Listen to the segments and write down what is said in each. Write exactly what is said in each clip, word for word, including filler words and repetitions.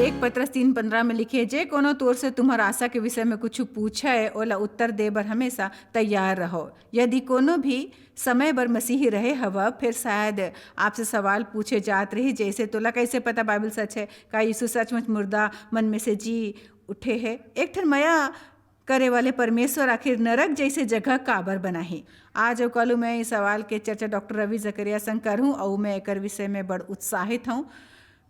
एक पतरस तीन पन्द्रह में लिखे, "जे कोनो तोर से तुम्हर आशा के विषय में कुछ पूछे, ओला उत्तर दे बर हमेशा तैयार रहो। यदि कोनो भी समय बर मसीही रहे हव, फिर शायद आपसे सवाल पूछे जात रही, जैसे, 'तोला कैसे पता बाइबल सच है? का यीशु सचमुच मुर्दा मन में से जी उठे है?'" एक ठन मया करे वाले परमेश्वर आखिर नरक जैसे जगह काबर बनाही? आज अउ कालू मैं इस सवाल के चर्चा डॉक्टर रवि जकरिया संग करहूं, अउ मैं एकर विषय में बड़ उत्साहित हूं।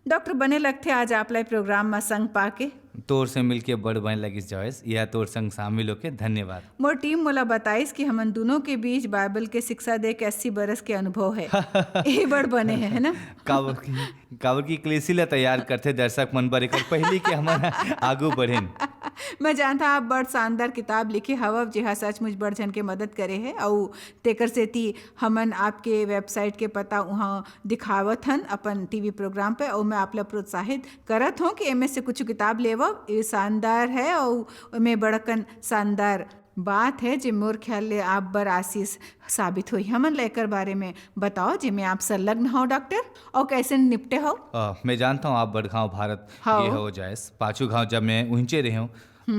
डॉक्टर, बने लगथे आज आप ला प्रोग्राम म संग पाके। तोर से मिलके बड़ बने लगिस जॉयस, यह तोर संग शामिल होके धन्यवाद। मोर टीम मोला बताइस कि हमन दोनों के बीच बाइबल के शिक्षा दे के अस्सी बरस के अनुभव है। ये बड़ बने है, है ना? काबर की, काबर की क्लेसी ला तैयार करथे दर्शक मन बर, एकर पहली के हमन आगू बढ़ेन। मैं जानता आप बड़ शानदार किताब लिखे हवव, जेहा सचमुच बड़ झन के मदद करे है, अउ तेकर सेती हमन आपके वेबसाइट के पता उहाँ दिखावत हन अपन टीवी प्रोग्राम पे, अउ मैं आप ला प्रोत्साहित करत हूँ कि एमे से कुछ किताब लेवव। ये शानदार है, अउ एमे बड़कन शानदार बात है, जे मोर ख्याल ले आप बर आशीष साबित होही। हमन ला एकर बारे में बताओ, जेमे आप संलग्न हो डॉक्टर, अउ कैसे निपटे हो? अ, मैं जानता हूँ आप बड़गांव भारत हव। गे हो जायस, पाछू गांव जब मैं उहिंचे रहे हूँ,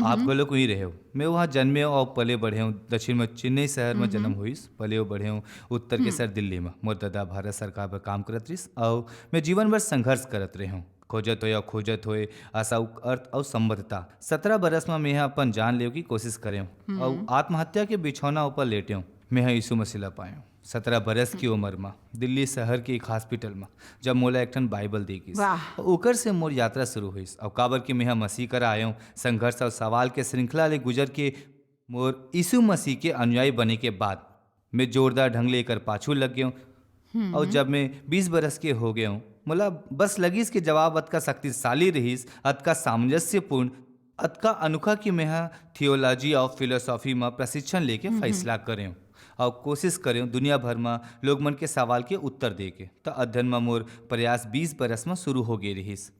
आप घलो उही रहे हो। मैं वहाँ जन्मे और पले बढ़े हूँ। दक्षिण में चेन्नई शहर में जन्म होइस, पले बढ़े हूँ उत्तर के शहर दिल्ली में। मोर दादा भारत सरकार पर काम करत रहिस, और मैं जीवन भर संघर्ष करत रहे हूँ। खोजत होए और खोजत होए आशा, अर्थ और संबद्धता। सत्रह बरस में मैं ह अपन जान लेव की कोशिश करेव और आत्महत्या के बिछौना ऊपर लेटेव। मैं ह यीशु मसीह ला पाएव। सत्रह बरस की उम्र में दिल्ली शहर के एक हॉस्पिटल में, जब मोला एक ठन बाइबल दे गिस, वाह। ओकर से मोर यात्रा शुरू होइस। और काबर कि मैं ह मसीह करा आएव, संघर्ष और सवाल के श्रृंखला ले गुजर के मोर यीशु मसीह के अनुयायी बने के बाद मैं जोरदार ढंग ले एकर पाछू लग गेव। और जब मैं बीस बरस के हो गेव, मोला बस लगिस कि जवाब अतका शक्तिशाली रहिस, अतका सामंजस्यपूर्ण, अतका अनोखा कि मैं ह थियोलॉजी और फिलोसॉफी में प्रशिक्षण लेके फैसला करेव और कोशिश करेव दुनिया भर में लोग मन के सवाल के उत्तर दे के। त अध्ययन में मोर प्रयास बीस बरस में शुरू हो गे रहिस।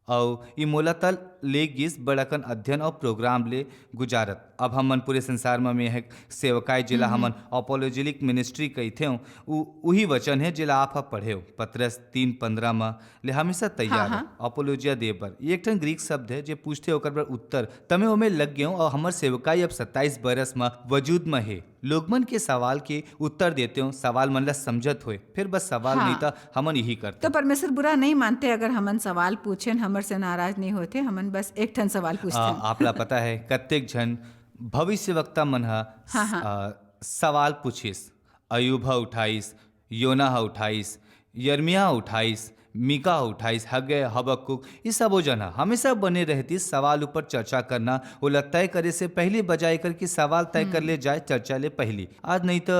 अउ ई मोला त ले गिस बड़ अकन अध्ययन अउ प्रोग्राम ले गुजारत। अब हमन पूरे संसार म में एक सेवकाई, जेला हमन अपोलोजेटिक मिनिस्ट्री कहिथेव, उ-, उही वचन हे, जेला आप ह पढ़ेव। पतरस तीन पन्द्रह म ले हमेशा तैयार हाँ, रह। हाँ। अपोलोजिया दे बर। ये एक ठन ग्रीक शब्द हे, जे पूछथे ओकर बर उत्तर। तमे ओमे लग गेव अउ हमर सेवकाई अब सत्ताईस बरस म वजूद म हे। लोगमन के सवाल के उत्तर देतेव, सवाल मन ला समझत होए, फिर बस सवाल हाँ। नहीं त हमन यही करते। तो परमेश्वर बुरा नहीं मानते अगर हमन सवाल पूछेन, हमर से नाराज नहीं होते, हमन बस एक ठन सवाल पूछते आ, हैं। आप ला पता है, कतेक झन भविष्यवक्ता मन ह हाँ, हाँ। आ, सवाल पूछिस, अयूब ह उठाइस, योना ह उठाइस, यर्मिया ह उठाइस, मीका ह उठाइस, हग्गै, हबक्कुक, ये सबो जन ह हमेशा बने रहतिस सवाल ऊपर चर्चा करना, ओला तय करे से पहली, बजाय कर कि सवाल तय कर ले जाए चर्चा ले पहली। आज नहीं त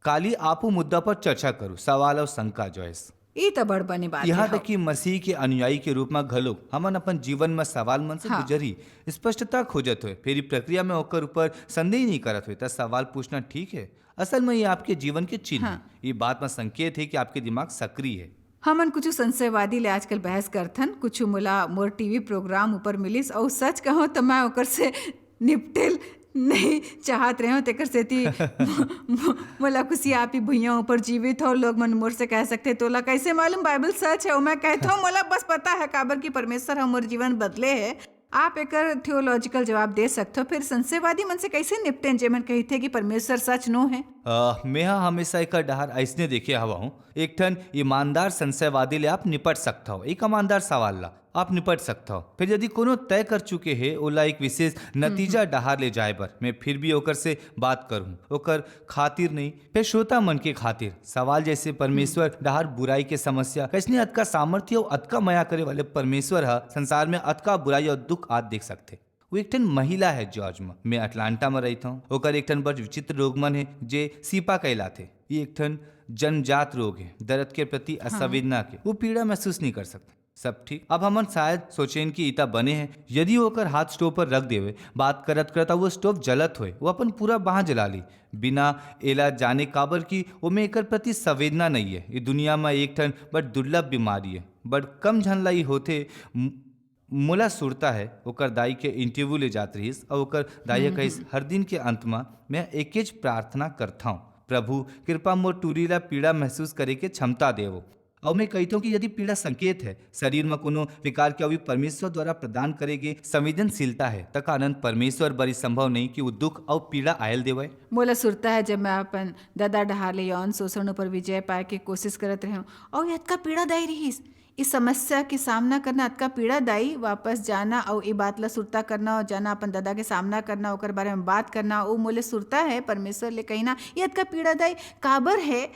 काली आपू मुद्दा पर चर्चा करू, सवाल और शंका, जॉयस। ई त बड़ बने बात यहाँ हे, तक हाँ। कि मसीह के अनुयायी के रूप में घलो हमन अपन जीवन में सवाल मन से हाँ। गुजरी, स्पष्टता खोजत होए, फेर ई प्रक्रिया में ओकर ऊपर संदेह नहीं करत होए, त सवाल पूछना ठीक है। असल में ये आपके जीवन के चिन्ह हाँ। है। ये बात में संकेत है कि आपके दिमाग सक्रिय है। हमन कुछ संशयवादी ले आजकल बहस करथन, कुछ मोला मोर टीवी प्रोग्राम ऊपर मिलिस, अउ सच कहूं त मैं ओकर से निपटेल नहीं चाहत रहे हूं, तेकर सेती मो-, मो-, मोला खुशी आप ही भुइयां ऊपर जीवित हो। लोग मन मोर से कह सकथे, "तोला कैसे मालूम बाइबल सच है?" अउ मैं कहत हूं, "मोला बस पता है, काबर कि परमेश्वर ह मोर जीवन बदले है।" आप एकर थियोलॉजिकल जवाब दे सकथो, फिर संशयवादी मन से कैसे निपटेन, जेमन कहिथे कि परमेश्वर सच नो है? अ, मेहा हमेशा एकर डहार अइसने देखे हवा हूँ, एक ठन ईमानदार संशयवादी ले आप निपट सकथव। एक ईमानदार सवाल ला आप निपट सकथव। फिर यदि कोनो तय कर चुके हे, ओला एक विशेष नतीजा डहार ले जाए बर, मैं फिर भी ओकर से बात करूँ, ओकर खातिर नहीं, फिर श्रोता मन के खातिर सवाल जैसे, "परमेश्वर डहार बुराई के समस्या, कैसने अतका सामर्थ्य अउ अतका मया करे वाले परमेश्वर ह संसार में अतका बुराई अउ दुख आज देख सकथे?" वो एक ठन महिला है जॉर्ज म। मैं अटलांटा म रहिथव। ओकर एक ठन बड़ विचित्र रोग मन है, जे सीपा कहलाथे। ये एक ठन जनजात रोग है, दर्द के प्रति असंवेदना के। वो पीड़ा महसूस नहीं कर सकता। सब ठीक। अब हमन शायद सोचेन कि इता बने है, यदि वो ओकर हाथ स्टोव पर रख देवे, बात करत करत वो स्टोव जलत होए, वो अपन पूरा बाह जला ली, बिना एला जाने, काबर कि ओमे एकर प्रति संवेदना नहीं है। ये दुनिया में एक ठन बड़ दुर्लभ बीमारी है, बड़ कम झन ला ई होथे। मु-, मोला सुरता है, ओकर दाई के इंटरव्यू ले जात रहिस, अउ ओकर दाई ह कहिस, "हर दिन के अंत म मैं एकेच प्रार्थना करथंव, प्रभु, कृपा मोर टूरी ला पीड़ा महसूस करे के क्षमता देवो।" अउ मैं कहिथों कि यदि पीड़ा संकेत है शरीर म कोनो विकार के, अउ परमेश्वर द्वारा प्रदान करे गे संवेदनशीलता है, त का आनंद परमेश्वर बर ई संभव नहीं कि वो दुख अउ पीड़ा आयल देवय? मोला सुरता है, जब मैं अपन ददा डहार ले यौन शोषण ऊपर विजय पाए के कोशिश करत रहेंव, अउ ये अतका पीड़ादायी रहिस। इस समस्या के सामना करना अतका पीड़ादायी, वापस जाना अउ ये बात ला सुरता करना अउ जाना अपन ददा के सामना करना, ओकर बारे में बात करना, वो मोले सुरता है परमेश्वर ले कहिना, ये अतका पीड़ादायी काबर है?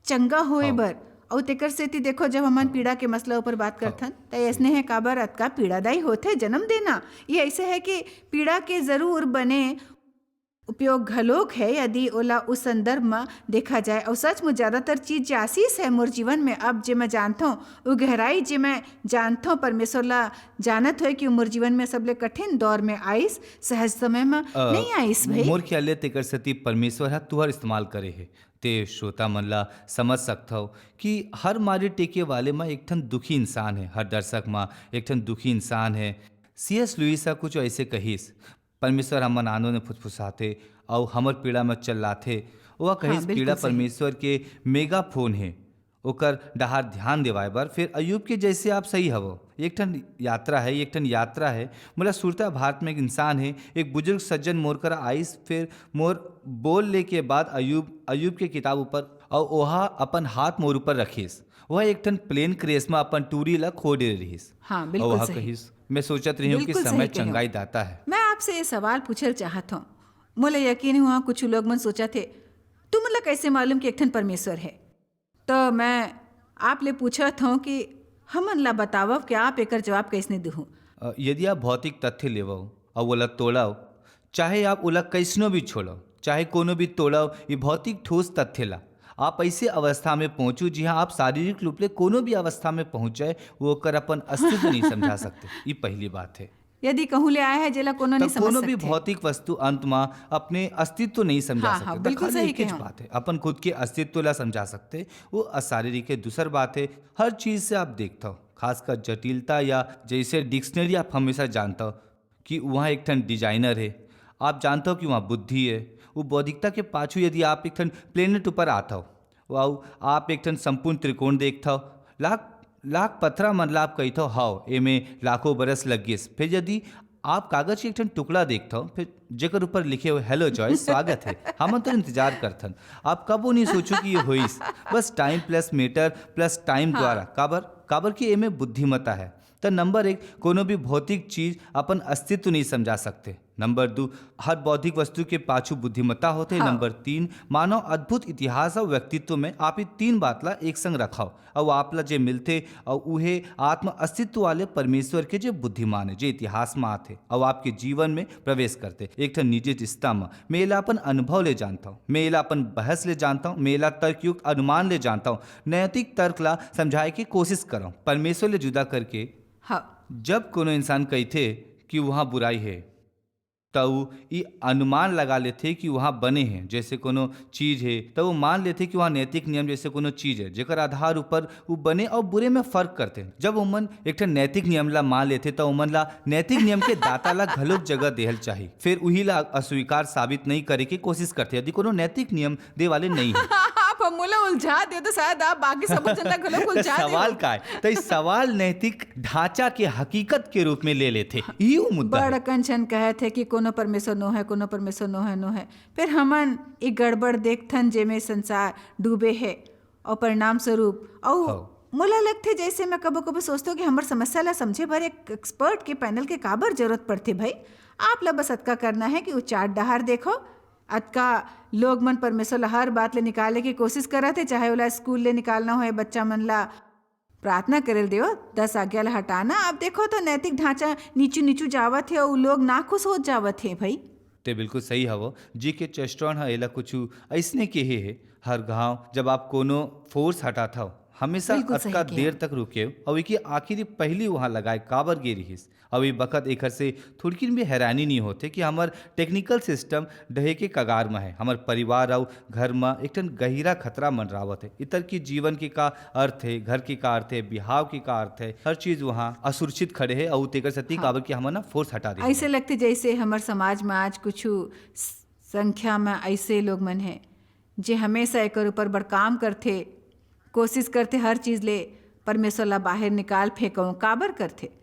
चंगा होए हाँ। बर। अउ तेकर सेती देखो, जब हमन हाँ। पीड़ा के मसला ऊपर बात हाँ। करथन, त ऐसने है काबर अतका पीड़ादायी होथे जन्म देना। ये ऐसे है कि पीड़ा के जरूर बने उपयोग घलोक है, यदि ओला उस संदर्भ म देखा जाए। अउ सचमुच ज्यादातर चीज जे आशीष है मोर जीवन में, अब जे मैं जानथों, वो गहराई जे मैं जानथों, परमेश्वर ला जानत होए कि वो मोर जीवन में सबले कठिन दौर में आइस, सहज समय म अ, नहीं आइस भाई। मोर ख्याल ले तेकर सेती परमेश्वर ह तुहर इस्तेमाल करे हे। ते श्रोता मन ला समझ सकथव कि हर मारी टेके वाले म एक ठन दुखी इंसान है, हर दर्शक म एक ठन दुखी इंसान है। सी एस लुइस ह कुछ ऐसे कहिस, "परमेश्वर हमर आंदो ने फुसफुसाथे अउ हमर पीड़ा म चल्लाथे।" ओह कहिस, हाँ, बिल्कुल "पीड़ा सही। परमेश्वर के मेगाफोन हे, ओकर डहार ध्यान देवाय बर।" फिर अय्यूब के जैसे आप सही हवव, एक ठन यात्रा है, एक ठन यात्रा है। मोला सुरता भारत में एक इंसान है, एक बुजुर्ग सज्जन मोर करा आइस, फिर मोर बोल ले के बाद अय्यूब, अय्यूब के किताब ऊपर, अउ ओहा अपन हाथ मोर ऊपर रखिस। वह एक ठन प्लेन क्रेश में अपन टूरी ला खो डे रहिस। हाँ, अउ बिल्कुल वह सही। कहिस, "मैं सोचत रही हूँ कि बिल्कुल समय सही कहे हो। चंगाई दाता है।" मैं आपसे ये सवाल पूछल चाहत हूँ। मोला यकीन हुआ कुछ लोग मन सोचत हे, "तुमन ला कैसे मालूम कि एक ठन परमेश्वर है?" तो मैं आप ले पूछत हूँ कि हमन ला बतावव कि आप एकर जवाब कैसने दुहू? अ, यदि आप भौतिक तथ्य लेवव अउ ओला तोड़व, चाहे आप ओला कैसनो भी छोड़व, चाहे कोनो भी तोड़व, ये भौतिक ठोस तथ्य ला, आप ऐसे अवस्था में पहुँचू जिहाँ आप शारीरिक रूप ले कोनो भी अवस्था में पहुँच जाए, वो ओकर अपन अस्तित्व नहीं समझा सकते। ये पहली बात है। यदि कहूँ ले आए है, जेला कोनो त नहीं समझ कोनो भी सकते। भौतिक वस्तु अंत मा अपने अस्तित्व नहीं समझा हाँ, सकते। हाँ, त बिल्कुल खाली सही एक ही कहे हो। बात है, अपन खुद के अस्तित्व ला समझा सकते, वो अशारीरिक है। दूसर बात है, हर चीज से आप देखता हो, खासकर जटिलता या जैसे डिक्शनरी आप हमेशा जानता हो कि वहाँ एक ठन डिजाइनर है, आप जानता हो कि वहाँ बुद्धि है। वो बौद्धिकता के पाछू यदि आप एक ठन प्लेनेट ऊपर आता हो, अउ आप एक ठन संपूर्ण त्रिकोण देखथव, लाख, लाख पथरा मन ला आप कहिथव, "हव, एमे लाखों बरस लग गिस।" फिर यदि आप कागज के एक ठन टुकड़ा देखथव, फिर जेकर ऊपर लिखे हुए, "Hello Joyce, स्वागत है, हमन तो इंतजार करथन," आप कबो नहीं सोचो कि ये होइस। बस time plus matter plus time हाँ। द्वारा। काबर? काबर कि एमे बुद्धिमत्ता है। त नंबर एक, कोनो भी भौतिक चीज अपन अस्तित्व नहीं समझा सकते। नंबर दू, हर बौद्धिक वस्तु के पाछू बुद्धिमत्ता होथे। हाँ। नंबर तीन, मानव अद्भुत इतिहास अउ व्यक्तित्व में आप ये तीन बात ला एक संग रखव, अउ आप ला जे मिलथे, अउ उहे आत्म अस्तित्व वाले परमेश्वर के जे बुद्धिमान है, जे इतिहास में आथे, अउ आपके जीवन में प्रवेश करथे। एक ठन निजी रिश्ता में, मैं एला अपन अनुभव ले जानता हूँ, मैं एला अपन बहस ले जानता हूँ, मैं एला तर्कयुक्त अनुमान ले जानता हूँ, नैतिक तर्क ला समझाए के कोशिश करव, परमेश्वर ले जुदा करके। हाँ। जब कोनो इंसान कहिथे कि वहाँ बुराई है, त ऊ ई अनुमान लगा लेथे कि वहाँ बने हे, जैसे कोनो चीज हे, त वो मान लेथे कि वहाँ नैतिक नियम जैसे कोनो चीज हे, जेकर आधार ऊपर वो बने अउ बुरे में फर्क करथे। जब ओमन एक ठन नैतिक नियम ला मान लेथे, त ओमन ला नैतिक नियम के दाता ला घलोक जगह देहल चाही। फिर उही ला अस्वीकार साबित नहीं करे के कोशिश करथे, यदि कोनो नैतिक नियम दे वाले नहीं हे। आप मोला उलझा दे, तो शायद आप बाकी सब झन ला घलोक उलझा दे। सवाल का है? त ई सवाल नैतिक ढांचा के हकीकत के रूप में ले लेथे। इही वो मुद्दा बड़ है। अकन झन कहत हे कि कोनो परमेश्वर नो है, कोनो परमेश्वर नो है, नो है। फिर हमन ई गड़बड़ देखथन, जेमे संसार डूबे है, और परिणाम स्वरूप, और हाँ। मोला लगथे, जैसे मैं कबो-कबो सोचथों कि हमर समस्या ला समझे बर एक एक्सपर्ट के पैनल के काबर जरूरत पड़थे भाई? आप ला बस अतका करना है कि वो चार डहार देखो, अतका लोग मन परमेश्वर ला हर बात ले निकाले के कोशिश करत हे, चाहे ओला स्कूल ले निकालना होए, बच्चा मन ला प्रार्थना करे ल देव, दस आज्ञा ला हटाना। आप देखो तो नैतिक ढांचा नीचू नीचू जावत हे, अउ लोग नाखुश होत जावत हे भाई। ते बिल्कुल सही हवो। जी के चेस्ट्रॉन ह एला कुछ अइसने केहे हे, हर घाव जब आप कोनो फोर्स हटात हव, हमेशा बिल्कुल सही अतका किया। देर तक रुकेव, अउ एकी आखिरी पहली वहाँ लगाए काबर गे रिहिस? अउ ए बखत एखर से थोड़किन भी हैरानी नहीं होथे कि हमर टेक्निकल सिस्टम ढहे के कगार म है। हमर परिवार अउ घर म एक ठन गहिरा खतरा मंडरावत है। इतर की जीवन के का अर्थ है, घर के का अर्थ है, बिहाव के का अर्थ है, हर चीज वहाँ असुरक्षित खड़े है, अउ तेकर सेती हाँ। काबर कि हमन ह फोर्स हटा दे। ऐसे लगथे जैसे हमर समाज म आज कुछ स-, संख्या म ऐसे लोग मन है, जे हमेशा एकर ऊपर बड़ काम करथे, कोशिश करथे हर चीज ले परमेश्वर ला बाहर निकाल फेंकव, काबर करथे?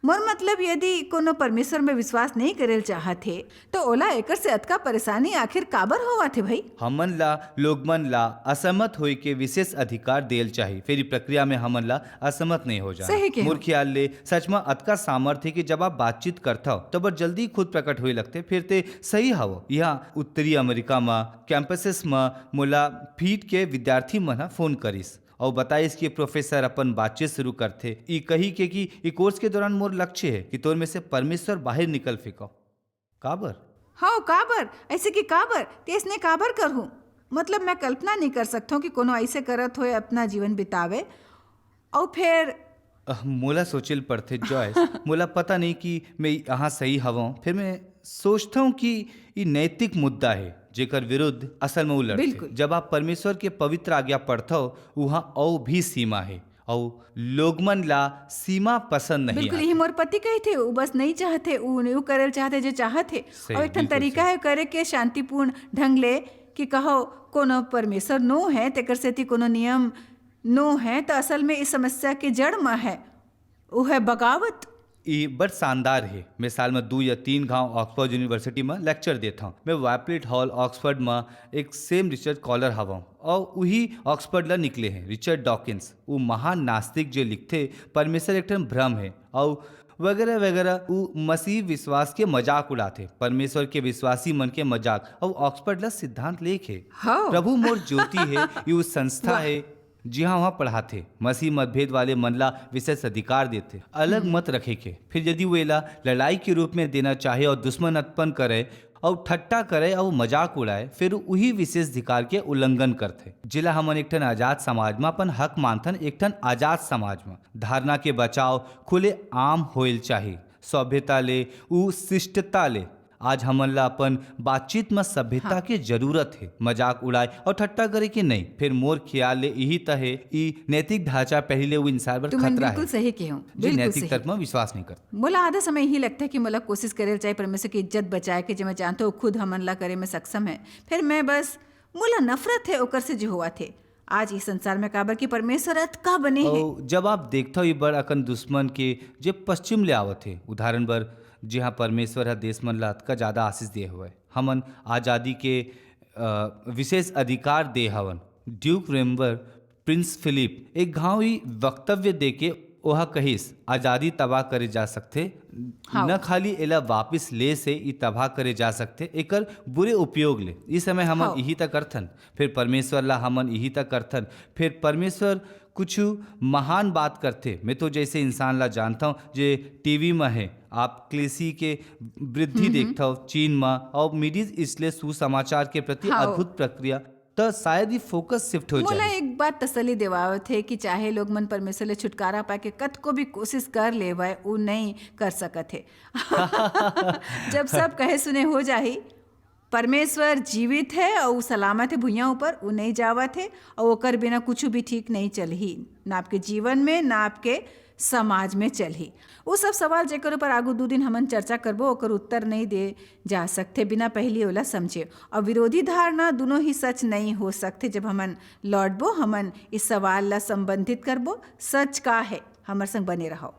मोर मतलब, यदि कोनो परमेश्वर में विश्वास नहीं करेल चाहत हे, तो ओला एकर से अतका परेशानी आखिर काबर होवत हे भाई? हमन ला, लोग मन ला असहमत होए के विशेष अधिकार देल चाही, फिर ई प्रक्रिया में हमन ला असहमत नहीं हो जाना। सही कहे मोर हो। ख्याल ले सच में अतका सामर्थ्य हे कि जब आप बातचीत करथव, तब बड़ जल्दी खुद प्रकट होए लगथे, फिर ते सही हव। यहाँ उत्तरी अमेरिका में कैंपसेस में मोला फीट के विद्यार्थी मन ह फोन करिस अउ बताइस कि प्रोफेसर अपन बातचीत शुरू करथे, ई कही के कि ई कोर्स के दौरान मोर लक्ष्य हे कि तोर में से परमेश्वर बाहर निकल फेंकव। काबर? हव, काबर? ऐसे कि काबर? ते अइसने काबर करहूं? मतलब, मैं कल्पना नहीं कर सकथव कि कोनो ऐसे करत होए अपना जीवन बितावे। अउ फिर अह, मोला सोचे ल पड़थे, जॉयस। मोला पता नहीं कि मैं यहाँ सही हवं। फिर मैं सोचथव कि ई नैतिक मुद्दा हे, जेकर विरुद्ध असल में वो लड़थे। बिल्कुल। जब आप परमेश्वर के पवित्र आज्ञा पढ़थव, उहाँ अउ भी सीमा हे, अउ लोगमन ला सीमा पसंद नहीं बिल्कुल, आथे। यही मोर पति कहिथे, वो बस नहीं चाहथे, वो नहीं, वो करल चाहथे, जो चाहथे। सही, अउ एक ठन बिल्कुल तरीका सही। हे करे के शांतिपूर्ण ढंग ले कि कहो, कोनो परमेश्वर नो हे, तेकर सेती कोनो नियम नो हे, तो असल में इस समस्या के जड़ म हे, वो हे बगावत। ई बड़ शानदार हे। मैं साल में दू या तीन घाव ऑक्सफोर्ड यूनिवर्सिटी में लेक्चर देत हव। मैं वाइपलेट हॉल, ऑक्सफोर्ड में एक सेम रिसर्च स्कॉलर हवं, अउ उही ऑक्सफोर्ड ला निकले हे रिचर्ड डॉकिंस। उ महान नास्तिक जे लिखथे, "परमेश्वर एक ठन भ्रम हे," अउ वगैरह वगैरह। उ मसीह विश्वास के मजाक उड़ाथे, परमेश्वर के विश्वासी मन के मजाक, अउ ऑक्सफोर्ड ला सिद्धांत लेख हे। हव। प्रभु मोर ज्योति हे, ई उ संस्था वाह। हे, जिहाँ वहाँ पढ़ाथे, मसीह मतभेद वाले मन ला विशेष अधिकार देथे, अलग हम्म। मत रखे के। फिर यदि वो एला लड़ाई के रूप में देना चाहे अउ दुश्मन उत्पन्न करे अउ ठट्टा करे अउ मजाक उड़ाए, फिर उही विशेष अधिकार के उल्लंघन करथे, जेला हमन एक ठन आजाद समाज म अपन हक मानथन, एक ठन आजाद समाज म। धारणा के बचाव खुले आम होएल चाही। सभ्यता ले, उ शिष्टता ले, आज हमन ला अपन बातचीत म सभ्यता हाँ। के जरूरत हे। मजाक उड़ाए अउ ठट्टा करे के नहीं। फिर मोर ख्याल ले इही त हे, ई नैतिक ढांचा पहिली ले उ इंसान बर तुमन खतरा बिल्कुल हे, सही कहे हो, जे बिल्कुल नैतिक सही। तर्क म विश्वास नहीं करता। मोला आधा समय यही लगता है कि मोला कोशिश करे चाहे परमेश्वर की इज्जत बचाए के, जे मैं जानता हूँ खुद हमन ला करे में सक्षम है। फिर मैं बस, मोला नफरत है ओकर से जो हुआ थे। आज इस संसार में काबर कि परमेश्वर अतका बने हे। अउ जब आप देखथव ये बड़ अकन दुश्मन के जे पश्चिम ले आवत हे, उदाहरण बर, जिहाँ परमेश्वर ह देश मन ला अतका ज्यादा आशीष दिए हुए, हमन आजादी के, अ, विशेष अधिकार दे हवन। ड्यूक रेम्बर प्रिंस फिलिप एक घाव ही वक्तव्य देके ओहा कहिस, "आजादी तबाह करे जा सकथे, हाँ। न खाली एला वापिस ले से ई तबाह करे जा सकथे, एकर बुरे उपयोग ले।" इस समय हमन हाँ। इही त करथन, फिर परमेश्वर ला हमन इही त करथन, फिर परमेश्वर कुछ महान बात करथे। मैं तो जैसे इंसान ला जानता हूँ जे टीवी में है, आप कृषि के वृद्धि हम्म, हम्म। देखथव चीन में, और मिडिल ईस्ट ले सुसमाचार के प्रति हाँ। अद्भुत प्रक्रिया, त शायद ये फोकस शिफ्ट हो मोला जाए। एक बात तसल्ली देवावत हे कि चाहे लोग मन परमेश्वर ले छुटकारा पाए के कतको भी कोशिश कर लेवय, उ नहीं कर सकत हे। जब सब कहे सुने हो जाही, परमेश्वर जीवित हे अउ सलामत हे भुइयां ऊपर, उ नहीं जावत हे अउ ओकर बिना कुछ भी ठीक नहीं चलही, ना आपके जीवन में, ना आपके समाज में चलही। वो सब सवाल जेकर ऊपर आगू दू दिन हमन चर्चा करबो, ओकर उत्तर नहीं दे जा सकथे बिना पहिली ओला समझे। और विरोधी धारणा दोनों ही सच नहीं हो सकथे। जब हमन लौटबो, हमन इस सवाल ला संबंधित करबो, सच का है? हमर संग बने रहो।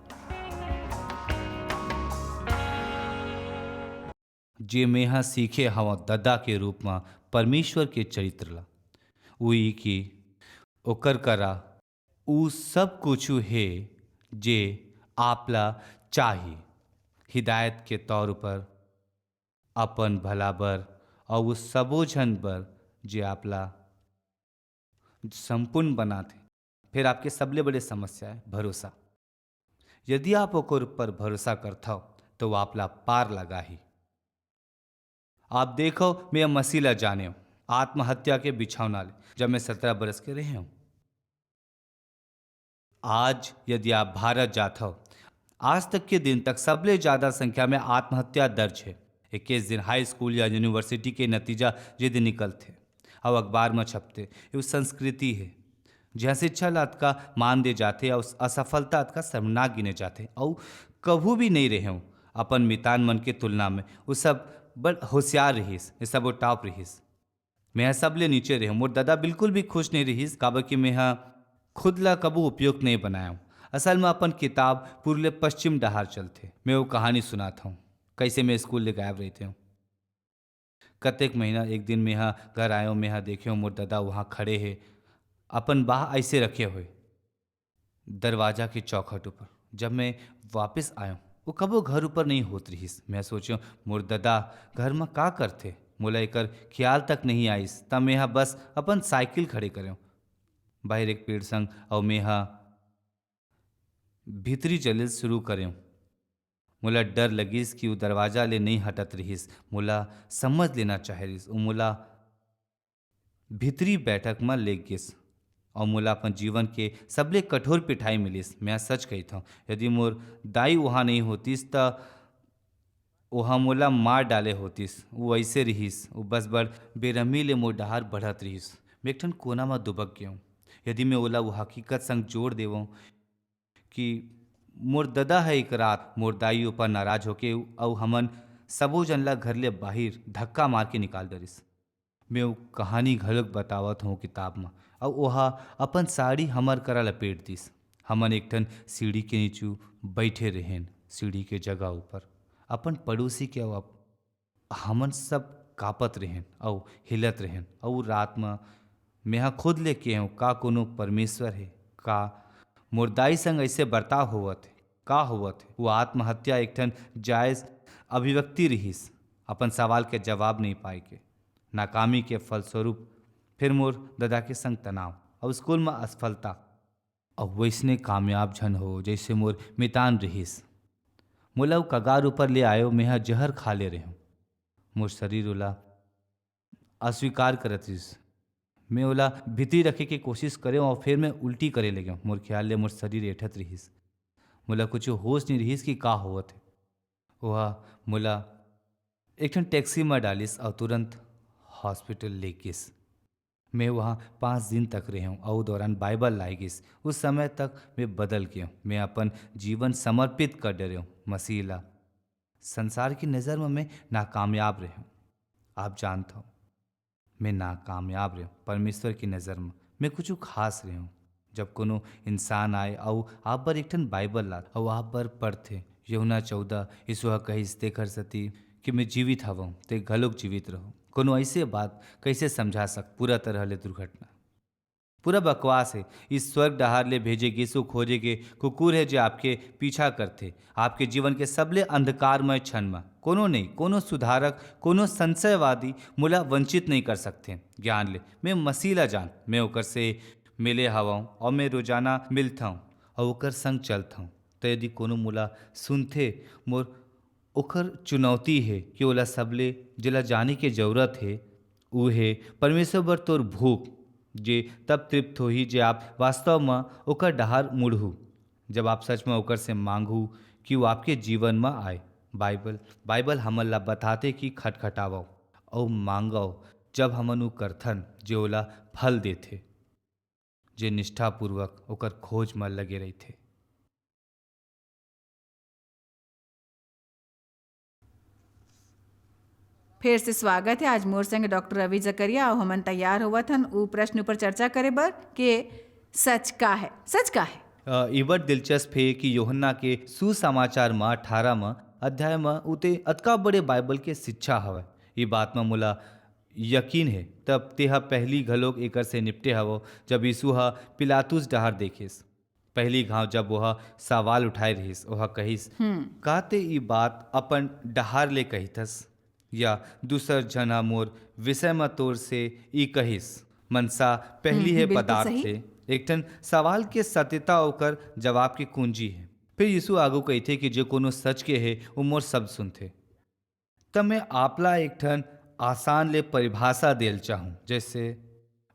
जे मेंहा सीखे हवं ददा के रूप म परमेश्वर के चरित्र ला, उही कि ओकर करा उ सब कुछु हे जे आप ला चाही, हिदायत के तौर पर, अपन भला बर, अउ उ सबो झन बर जे आप ला संपूर्ण बनाथे। फिर आपके सबले बड़े समस्या है भरोसा। यदि आप ओकर ऊपर भरोसा करथव, तो वो आप ला पार लगाही। आप देखो, मैं मसीह ला जाने हूँ, आत्महत्या के बिछौना ले, जब मैं सत्रह बरस के रहे हूँ। आज यदि आप भारत जात हव, आज तक के दिन तक सबले ज्यादा संख्या में आत्महत्या दर्ज है। इक्कीस दिन हाई स्कूल या यूनिवर्सिटी के नतीजा जे दिन निकलथे, अउ अखबार म छपथे, ये संस्कृति है, जहाँ शिक्षा ला अतका मान दे जाथे अउ असफलता अतका शर्मनाक गिने जाथे। अउ कभू भी नहीं रहे हूँ अपन मितान मन के तुलना में, वो सब बड़ होशियार रहिस, ये सब वो टॉप रहिस। मैं ह सबले नीचे रेहेंव। मोर ददा बिल्कुल भी खुश नइ रिहिस, काबर कि मैं ह खुद ला कभू उपयुक्त नइ बनायेंव। असल म अपन किताब पूर्व ले पश्चिम डहार चलथे। मैं वो कहानी सुनात हंव, कइसे मैं स्कूल ले गायब रहिथेंव। कतेक महीना, एक दिन मैं ह घर आयेंव, मैं ह देखेंव मोर ददा उहाँ खड़े हे, अपन बाह अइसे रखे होय। दरवाजा के चौखट ऊपर। जब मैं वापस आयेंव, वो कभू घर ऊपर नइ होत रिहिस। मैं सोचेंव, मोर ददा घर म का करथे? मोला एकर खियाल तक नइ आइस, त मैं ह बस अपन साइकिल खड़े करेंव बाहिर एक पेड़ संग, अउ मैं ह भीतरी चले शुरू करेंव। मोला डर लगिस कि वो दरवाजा ले नइ हटत रिहिस। मोला समझ लेना चाहे रिहिस। वो मोला भीतरी बैठक म लेग गिस अउ मोला अपन जीवन के सबले कठोर पिटाई मिलिस। मैं सच कहिथंव, यदि मोर दाई उहाँ नइ होतिस, त ओहा मोला मार डाले होतिस। वो अइसे रिहिस, वो बस बड़ बेरहमी ले मोर डहार बढ़त रिहिस। मैं एक ठन कोना म दुबक गेंव। यदि मैं ओला वो हकीकत संग जोड़ देवंव कि मोर ददा ह एक रात मोर दाई ऊपर नाराज होके अउ हमन सबो झन ला घर ले बाहिर धक्का मार के निकाल डरिस। मैं वो कहानी घलोक बतावत हंव किताब म, अउ ओहा अपन साड़ी हमर करा लपेट दिस। हमन एक ठन सीढ़ी के नीचू बइठे रेहेन, सीढ़ी के जगह ऊपर अपन पड़ोसी के अउ अप-, हमन सब कांपत रेहेन अउ हिलत रेहेन। अउ रात म मेंहा खुद ले केहेंव, का कोनो परमेश्वर हे? का मोर दाई संग अइसे बर्ताव होवत हे? का होवत हे? वो आत्महत्या एक ठन जायज अभिव्यक्ति रिहिस, अपन सवाल के जवाब नइ पाए के। नाकामी के फलस्वरूप फिर मोर ददा के संग तनाव अउ स्कूल म असफलता। अउ वइसने कामयाब झन हो, जइसे मोर मितान रिहिस। मोला वो कगार ऊपर ले आयो, मेंहा जहर खा ले रेहेंव। मोर शरीर ओला अस्वीकार करत रिहिस। मैं ओला भीतरी रखे के कोशिश करेंव अउ फेर मैं उल्टी करे लगेंव। मोर ख्याल ले मोर शरीर ऐंठत रिहिस। मोला कुछु होश नइ रिहिस कि का होवत हे। ओहा मोला एक ठन टैक्सी म डालिस अउ तुरंत हॉस्पिटल ले गिस। मैं वहाँ पाँच दिन तक रेहेंव अउ दौरान बाइबल लाए गिस। उस समय तक मैं बदल गेंव। मैं अपन जीवन समर्पित कर डरेंव मसीह ला। संसार की नज़र म मैं नाकामयाब रेहेंव। आप जानथव, मैं नाकामयाब रेहेंव। परमेश्वर की नज़र म मैं कुछु खास रेहेंव। जब कोनो इंसान आए अउ आप बर एक ठन बाइबल लात अउ आप बर पढ़थे, यूहन्ना चौदह, यीशु ह कहिस, "तेखर सेती कि मैं जीवित हवंव, ते घलोक जीवित रहो।" कोनो अइसे बात कइसे समझा सक-, पूरा तरह ले दुर्घटना? पूरा बकवास हे। इस स्वर्ग डहार ले भेजे गिस वो खोजे के कुकुर हे, जे आपके पीछा करथे। आपके जीवन के सबले अंधकारमय क्षण म कोनो नहीं, कोनो सुधारक, कोनो संशयवादी मोला वंचित नहीं कर सकथे। ज्ञान ले, मैं मसीह ला जान, मैं ओकर से मिले हवंव अउ मैं रोजाना मिलथंव अउ ओकर संग चलथंव। त यदि कोनो मोला सुनथे, मोर ओकर चुनौती हे कि ओला सबले जेला जाने के जरूरत हे, ऊ हे परमेश्वर बर तोर भूख, जे तब तृप्त होही जे आप वास्तव म ओकर डहार मुड़हू, जब आप सच म ओकर से मांगहू कि वो आपके जीवन म आए। बाइबल, बाइबल हमन ला बताथे कि खटखटावव अउ मांगव, जब हमन ऊ करथन, जे ओला फल देथे, जे निष्ठापूर्वक ओकर खोज म लगे रहिथे। फेर से स्वागत हे आज मोर संग डॉक्टर रवि जकरिया, अउ हमन तैयार होवत हन ऊ प्रश्न ऊपर चर्चा करे बर के सच का हे, सच का हे? अ, ई बड़ दिलचस्प हे कि यूहन्ना के सुसमाचार म अठारह म अध्याय म उते अतका बड़े बाइबल के शिक्षा हवय। ई बात म मोला यकीन हे, तब तेहा पहिली घलोक एकर से निपटे हवो, जब यीशु ह पिलातुस डहार देखिस। पहिली घांव जब ओह सवाल उठाए रिहिस, ओह कहिस, हम्म। "का ते ई बात अपन डहार ले कहिथस? या दूसर झन ह मोर विषय म तोर से ई कहिस?" मनसा पहिली हम्म, हे बिल्कुल पदार्थ सही। हे। एक ठन सवाल के सत्यता ओकर जवाब के कुंजी हे। फिर यीशु आगू कहिथे कि जे कोनो सच के हे, वो मोर शब्द सुनथे। त मैं आपला एक ठन आसान ले परिभाषा देल चाहूँ। जैसे,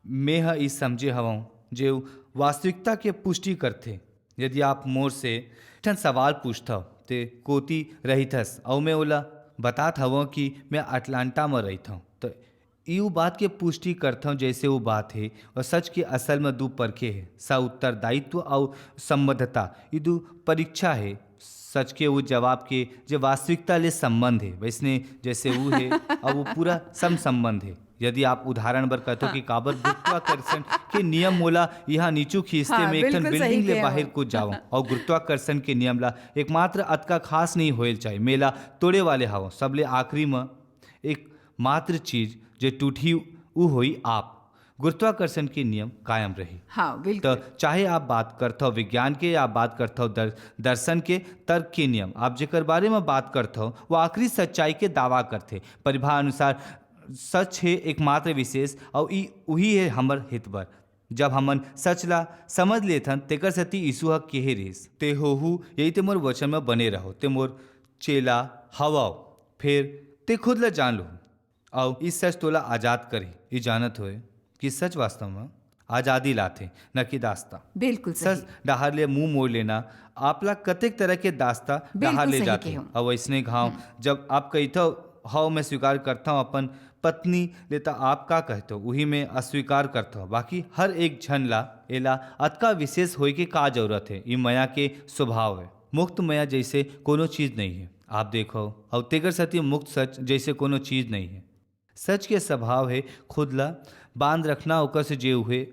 मैं ह ई समझे हवंव जे ऊ वास्तविकता के पुष्टि करथे। यदि आप मोर से एक ठन सवाल पूछथव, ते कोती रहिथस, अऊ मैं ओला बतात हवंव कि मैं अटलांटा म रहिथंव, त ई ऊ बात के पुष्टि करथंव, जैसे ऊ बात हे, अऊ सच के असल म दू परखे हे, सा उत्तरदायित्व अऊ संबद्धता, ई दू परीक्षा हे। सच के ऊ जवाब के जे वास्तविकता ले संबंध हे, वैसने जैसे ऊ हे, अऊ वो पूरा सम संबंध हे। यदि आप उदाहरण बर कहथो हाँ। कि काबर गुरुत्वाकर्षण के नियम मोला यहाँ नीचू खींचते, हाँ, मैं एक ठन बिल्कुल बिल्डिंग सही ले कहे बाहर हो। कूद जाऊं, और गुरुत्वाकर्षण के नियम ला एकमात्र अतका खास नहीं होएल चाही, मेला तोड़े वाले हवं। सबले आखिरी म एक मात्र चीज जे टूटही, उ होई आप। गुरुत्वाकर्षण के नियम कायम रही। हाँ, बिल्कुल। त चाहे आप बात करथव विज्ञान के, या आप बात करथव दर, दर्शन के, तर्क के नियम, आप जेकर बारे में बात करथव, वो आखिरी सच्चाई के दावा करथे। परिभाषा अनुसार सच हे एकमात्र विशेष, अउ ई उही हे हमर हित बर। जब हमन सच ला समझ लेथन, तेकर सेती यीशु ह केहे रिहिस, "ते होहू, यही ते मोर वचन में बने रहो, ते मोर चेला हवव, फिर ते खुद ला जान लूहू, अउ ई सच तोला आजाद करही।" ई जानत होए कि सच वास्तव में आजादी लाथे, न कि दास्ता। बिल्कुल सही। सच डहार ले मुंह मोड़ लेना आपला कतेक तरह के दास्ता बिल्कुल डहार ले सही जाथे। कहे हो। अउ वैसने घाव, जब आप कहिथव, "हव, मैं स्वीकार करता हूँ अपन पत्नी ले," त आप का कहथव? उही में अस्वीकार करथव। बाकी हर एक झन ला एला अतका विशेष होए के का जरूरत है? ई मया के स्वभाव है। मुक्त मया जैसे कोनो चीज नहीं है। आप देखो, अउ तेकर सेती मुक्त सच जैसे कोनो चीज नहीं है। सच के स्वभाव है खुद ला बांध रखना, ओकर से जे हुए।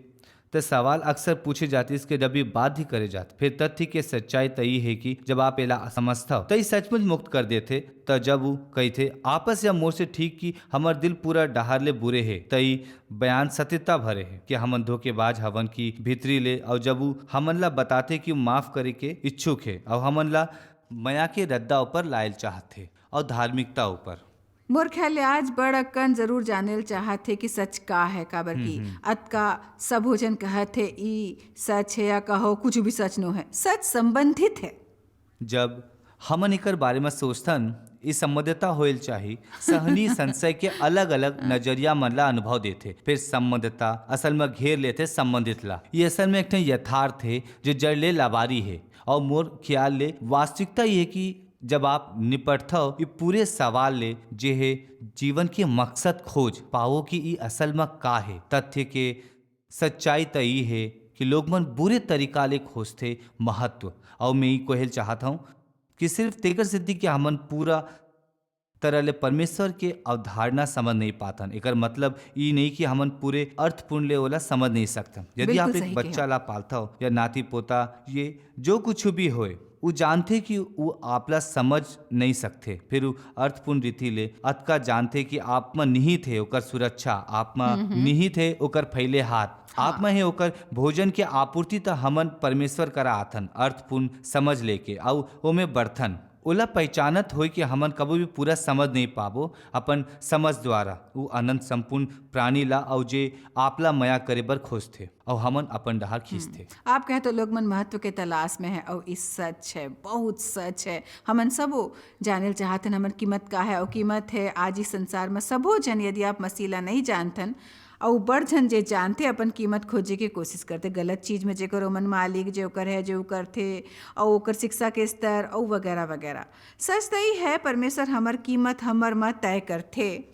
त सवाल अक्सर पूछे जातिस के जब ये बाध्य करे जात, फिर तथ्य के सच्चाई त ई है कि जब आप एला समझथव, त ई सचमुच मुक्त कर देथे। त जब वो कहथे, "आपस या मोर से ठीक कि हमर दिल पूरा डहार ले बुरे हे," त ई बयान सत्यता भरे हे कि हमन धोखेबाज हवन की भीतरी ले। और जब वो हमन ला बताथे कि माफ करे के इच्छुक हे और हमन ला मया के रद्दा ऊपर लायल चाहथे और धार्मिकता ऊपर। मोर ख्याल ले आज बड़ अक्कन जरूर जाने ल चाहत हे कि सच का है, काबर कि अतका सबो झन कहत हे, "ई सच है," या कहो, "कुछ भी सच नो है।" सच संबंधित है। जब हमन एकर बारे में सोचथन, ई संबद्धता होयल चाही, सहनी संशय के अलग-अलग नजरिया मन ला अनुभव देथे। फिर संबद्धता असल में घेर लेथे संबंधित ला। ये असल में एक ठन यथार्थ हे, जो जड़ ले लाबारी हे। और मोर ख्याल ले वास्तविकता ये कि जब आप निपटथव, ई पूरे सवाल ले, जे हे जीवन के मकसद खोज पाओ कि ई असल में का हे। तथ्य के सच्चाई त ई हे कि लोग मन बुरे तरीका ले खोजथे महत्व। और मैं ई कहेल चाहत हूँ कि सिर्फ तेकर सेती कि हमन पूरा तरह ले परमेश्वर के अवधारणा समझ नहीं पाथन, एकर मतलब ई नहीं कि हमन पूरे अर्थपूर्ण ले ओला समझ नहीं सकथन। यदि बिल्कुल आप एक सही बच्चा कहे। ला पालथव या नाती पोता, ये जो कुछ भी होए, उ जानथे कि उ आपला समझ नहीं सकथे, फिर उ अर्थपूर्ण रीति ले अतका जानथे कि आप म निहित हे ओकर सुरक्षा, आप म निहित हे ओकर फैले हाथ, आप म हे ओकर भोजन के आपूर्ति। त हमन परमेश्वर करा आथन अर्थपूर्ण समझ लेके, अउ ओमे बढ़थन। ओला पहचानत होय कि हमन कबो भी पूरा समझ नहीं पाबो अपन समझ द्वारा, उ अनंत संपूर्ण प्राणी ला, अउ जे आपला मया करे बर खोजथे, अउ हमन अपन डहार खींचथे। आप कहे तो लोग मन महत्व के तलाश में है, और ई सच है, बहुत सच है। हमन सबो जाने ल चाहत हन, हमर कीमत का है, और कीमत है आज इस संसार में सबो झन, यदि आप मसीह ला नहीं जानथन, और बड़ झन जे जानथे अपन कीमत खोजे के कोशिश करथे, गलत चीज में जेकर ओमन मालिक, जे ओकर है, जे उ करथे, और ओकर शिक्षा के स्तर, और वगैरह वगैरह। सच त ई है, परमेश्वर हमर कीमत हमर म तय करथे।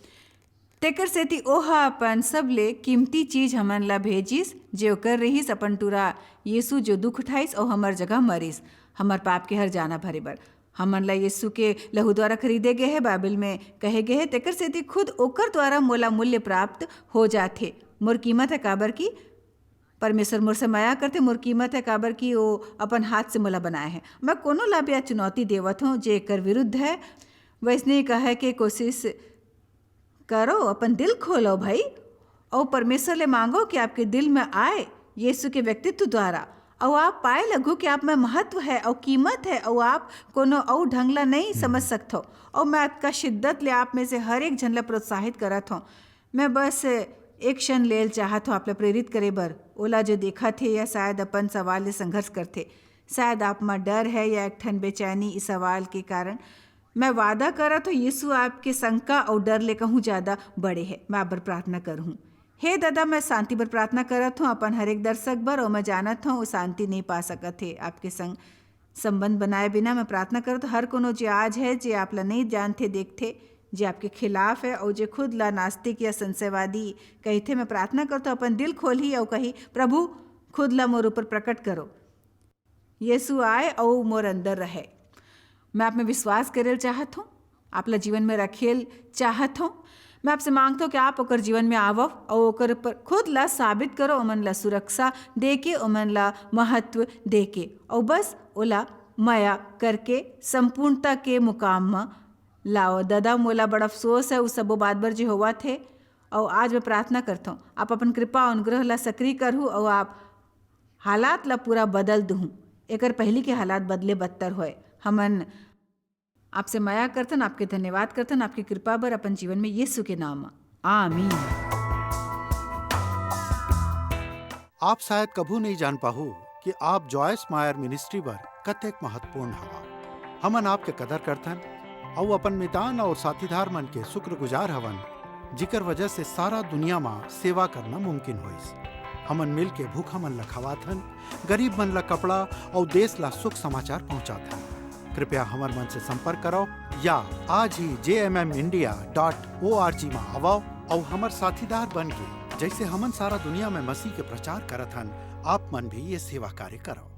तेकर सेती ओह अपन सबले कीमती चीज हमन ला भेजिस, जे ओकर रिहिस अपन टूरा यीशु, जो दुख उठाइस अउ हमर जगह मरिस, हमर पाप के हरजाना भरे बर। हमन ला यीशु के लहू द्वारा खरीदे गे हे, बाइबल में कहे गे हे, तेकर सेती खुद ओकर द्वारा मोला मूल्य प्राप्त हो जाथे। मोर कीमत है, काबर कि परमेश्वर मोर से मया करथे, मोर कीमत है, काबर कि वो अपन हाथ से मोला बनाए है। मैं कोनो ला भी आज चुनौती देवत हूँ, जे एकर विरुद्ध है, वैसने ही कहे के कोशिश करो, अपन दिल खोलो भाई, अउ परमेश्वर ले मांगो कि आपके दिल में आए यीशु के व्यक्तित्व द्वारा, अउ आप पाए लगो कि आप में महत्व है अउ कीमत है, अउ आप कोनो अउ ढंग ला नहीं समझ सकथो। अउ मैं अतका शिद्दत ले आप में से हर एक झन ला प्रोत्साहित करत हूँ। मैं बस एक क्षण लेल चाहत हूँ आप ला प्रेरित करे बर, ओला जो देखत हे या शायद अपन सवाल ले संघर्ष करथे। शायद आप मा डर है या एक ठन बेचैनी इस सवाल के कारण। मैं वादा करत हूँ, यीशु आपके शंका अउ डर ले कहूँ ज्यादा बड़े है। मैं आप बर प्रार्थना करहूँ। हे दादा, मैं शांति बर प्रार्थना करत हूँ, अपन हर एक दर्शक बर, अउ मैं जानत हूँ, वो शांति नहीं पा सकत हे आपके संग संबंध बनाए बिना। मैं प्रार्थना करत हूँ, हर कोनो जे आज है, जे आप ला नहीं जानथे, देखथे, जे आपके खिलाफ है, अउ जे खुद ला नास्तिक या संशयवादी कहिथे, मैं प्रार्थना करत हूँ, अपन दिल खोलही अउ कही, "प्रभु, खुद ला मोर ऊपर प्रकट करो।" यीशु आए अउ मोर अंदर रहे। मैं आप में विश्वास करेल चाहत हूँ, आप ला जीवन में रखेल चाहत हूँ। मैं आपसे मांगथों कि आप ओकर जीवन में आवव अउ ओकर पर खुद ला साबित करो, ओमन ला सुरक्षा देके, ओमन ला महत्व देके, अउ बस ओला मया करके संपूर्णता के मुकाम म लाओ। ददा, मोला बड़ा अफसोस है उस सबो बात बर जे होवत हे, अउ आज मैं प्रार्थना करथों, आप अपन कृपा अनुग्रह ला सक्रिय करहू, अउ आप हालात ला पूरा बदल दुहू, एकर पहली के हालात बदले बदतर होए। हमन आपसे मया करथन, आपके धन्यवाद करथन, आपकी कृपा बर अपन जीवन में यीशु के नाम म। आमीन। आप शायद कभू नहीं जान पाहू कि आप जॉयस मायर मिनिस्ट्री बर कतेक महत्वपूर्ण हवा। हमन आपके कदर करथन अउ अपन मितान और साथीदार मन के शुक्रगुजार हवन, जिकर वजह से सारा दुनिया मा सेवा करना मुमकिन होइस। हमन मिल के भूखा मन ला खवाथन, गरीब मन ला कपड़ा और देश ला सुख समाचार पहुंचाथन। कृपया हमर मन से संपर्क करो या आज ही J M M India dot O R G मा आवो और हमर साथीदार बन के, जैसे हमन सारा दुनिया में मसीह के प्रचार करत हन, आप मन भी ये सेवा कार्य करो।